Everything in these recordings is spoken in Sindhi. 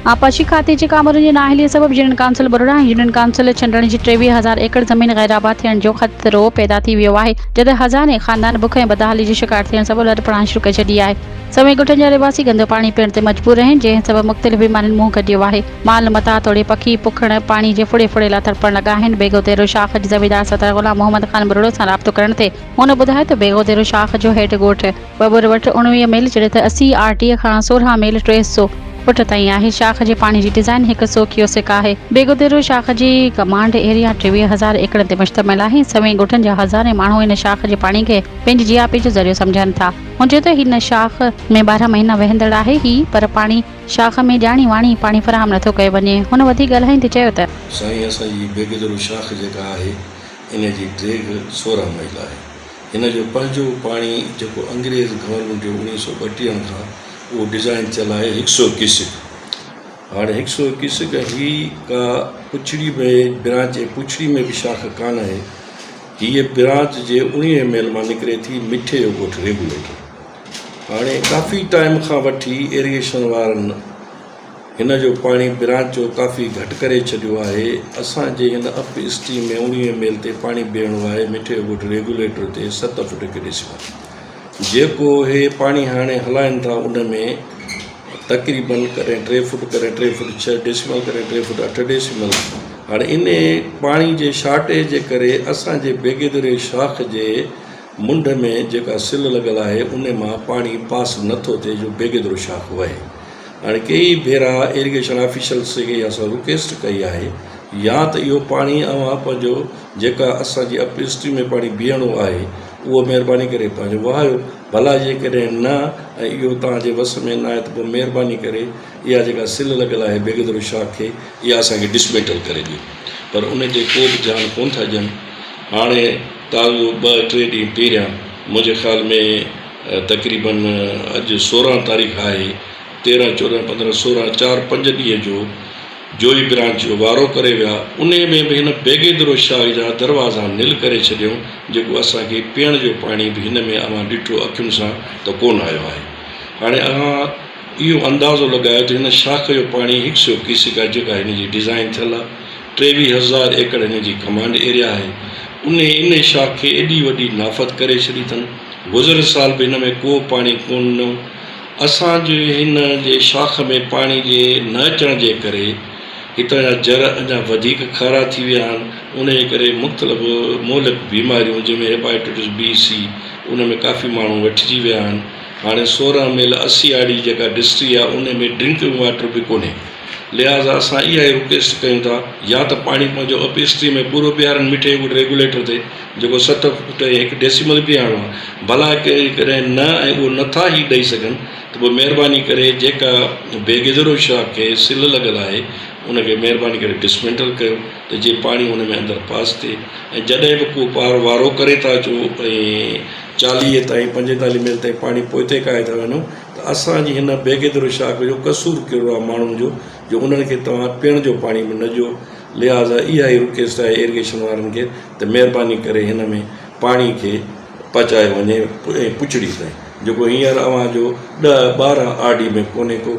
آبپاشي کاتي جي ڪامورن جي نااهلي سبب union council Burra ۽ union council Chhandan جي 23 هزار ايڪڙ زمين غيرآباد ٿيڻ جو خطرو پيدا ٿي ويو آهي، جڏهن هزارين خاندان بک ۽ بدحالي جو شڪار ٿيڻ سبب لڏپلاڻ شروع ڪري ڇڏي آهي. سوين ڳوٺن جا رهواسي گندو پاڻي پيئڻ تي مجبور آهن، جنهن سبب مختلف بيمارين منهن ڪڍيو آهي. مال متاع توڙي پکي پکڻ پاڻي جي ڦڙي ڦڙي لاء تڙپڻ لڳا آهن. بيگو ديرو شاخ جي زميندار سردار غلام محمد خان ٻرڙو سان رابطو ڪرڻ تي هن ٻڌايو ته بيگو ديرو شاخ جو هيڊ ڳوٺ ٻٻر وٽ 19 ميل جڏهن ته 80 آر ٽي کان 16 ميل 300 فٽ تائين آهي. شاخ جي پاڻي جي ڊزائين هڪ سئو ڪيوسڪ آهي. بيگوديرو شاخ جي ڪمانڊ ايريا 23 هزار ايڪڙن تي مشتمل آهي. سوين ڳوٺن جا هزارين ماڻهو هن شاخ جي پاڻي کي پنهنجي جياپي جو ذريعو سمجهن ٿا. هن چيو ته هن شاخ ۾ 12 مهينا وهندڙ آهي هي پر پاڻي شاخ ۾ ڄاڻي واڻي پاڻي فراهم نٿو ڪيو وڃي. هن وڌيڪ ڳالهائيندي چيو ته. سائين اسان جي بيگوديرو شاخ جيڪا آهي ان جي ڊيگهه 16 ميل آهي. هن جو پنهنجو پاڻي جيڪو انگريز گورنمينٽ جو اوڻيهه سئو ٻٽيهن کان اهو ڊزائين ٿيل آهي هڪ سئو ڪيوسڪ هاڻي هڪ سئو ڪيوسڪ هي ڪا پڇڙي ۾ برانچ ۽ پڇڙي ۾ به شاخ ڪانه آهي هيء برانچ جي اوڻيهه ميل مان نڪري ٿي مٺي جو ڳوٺ ريگوليٽر هاڻي ڪافي ٽائيم کان وٺي ايريگيشن وارن هن جو پاڻي برانچ جو ڪافي گهٽ ڪري ڇڏيو آهي. اسان جي هن اپ اسٽريم ۾ 19 ميل تي پاڻي بيهڻو آهي مٺي ڳوٺ ريگوليٽر تي ست فٽ هڪ ڊيسيمل جيڪو هي پاڻي هاڻي هلائن ٿا ان ۾ تقريبن ڪڏهن ٽي فٽ ڪڏهن ٽي فٽ ڇهه ڊيسيمل ڪڏهن ٽي فٽ اٺ ڊيسيمل هاڻي ان پاڻي جي شارٽيج جي ڪري اسان جي بيگيدري شاخ جي منڍ ۾ جيڪا سل لڳل آهي ان مان پاڻي پاس نٿو ٿئي جو بيگيدرو شاخ وهي هاڻي ڪيئي ڀيرا ايريگيشن آفيشلس کي اسان رڪويسٽ ڪئي آهي يا ته اهو پاڻي اوهان پنهنجو جيڪا اسان جي اپ اسٽريم ۾ پاڻي بيهڻو آهي اهو مهرباني ڪري پنهنجو وهايو ڀلا جيڪڏهن نه ۽ اهو توهان جي وس ۾ نه آهي ته پوء مهرباني ڪري اها جيڪا سل لڳل آهي بيگدرو شاخ کي اها اسان کي ڊسمينٽل ڪري ڏيو پر ان تي ڪو به ڌيان ڪونه ٿا ڏين هاڻي تازو ٻه ٽي ڏينهن پهريان منهنجي خيال ۾ تقريبن اڄ 16 تاريخ آهي، 13، 14، 15، 16، چار پنج ڏينهن جو جوئي برانچ جو وارو ڪري ويا، انهي ۾ به هن بيگيدرو شاهه جا دروازا نل ڪري ڇڏيائون، جيڪو اسان کي پيئڻ جو پاڻي به هن ۾ اوهان ڏٺو اکين سان ته ڪونه آيو آهي. هاڻي اوهان اهو اندازو لڳايو ته هن شاخ جو پاڻي هڪ سئو ڪيوسڪ آهي جيڪا هن جي ڊزائين ٿيل آهي، 23 هزار ايڪڙ هن جي ڪمانڊ ايريا آهي، انهي انهي شاخ کي ايڏي وڏي نافت ڪري ڇڏي اٿن. گذريل سال به هن ۾ ڪو پاڻي ڪونه ڏنو. اسان جي هن جي شاخ ۾ پاڻي جي نه اچڻ جي ڪري هتان جا جر اڃا وڌيڪ کارا ٿي ويا آهن. انهيء ڪري مختلف مهلڪ بيماريون جنهن ۾ هيپائٽٽس بي، سي ان ۾ ڪافي ماڻهو وٺجي ويا آهن. هاڻي 16 ميل 80 آڙي جيڪا ڊسٽري آهي ان ۾ ڊرنڪنگ واٽر به ڪونهي. لهٰذا اسان اها ئي رڪويسٽ ڪيون ٿا يا ته پاڻي پنهنجو اپ اسٽريم ۾ پورو بيهارن مٺي ڳوٺ ريگوليٽر تي جيڪو ست فوٽ ۽ هڪ ڊيسيمل بيهارڻو آهي ڀلا ڪڏهن نه ۽ اهو نٿا هي ڏئي سگهن ته پوء مهرباني ڪري جيڪا بيگزرو شاخ کي سل لڳل آهي ان کي مهرباني ڪري ڊسمينٽل ڪيو ته جيئن پاڻي ان ۾ اندر پاس ٿئي ۽ جڏهن به ڪو پار وارو ڪري ٿا اچو ۽ 40 تائين 45 ميل تائين پاڻي پوئتي ڪاهي ٿا وڃو ته اسان جي هن بيگدرو شاخ جو قصور ڪهڙو آهي ماڻهن جو جو انهن کي توهان پيئڻ جو پاڻي به نه ڏيو لهٰذا اها ئي رڪويسٽ آهي ايريگيشن وارن کي ته مهرباني ڪري هن ۾ پاڻي کي پهچايو وڃي ۽ پڇڙي تائين جيڪو هينئر اوهان جو ڏهه 12 آر ڊي ۾ ڪونهي ڪو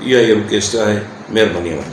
اها ئي رڪويسٽ آهي مهرباني اوهان جي.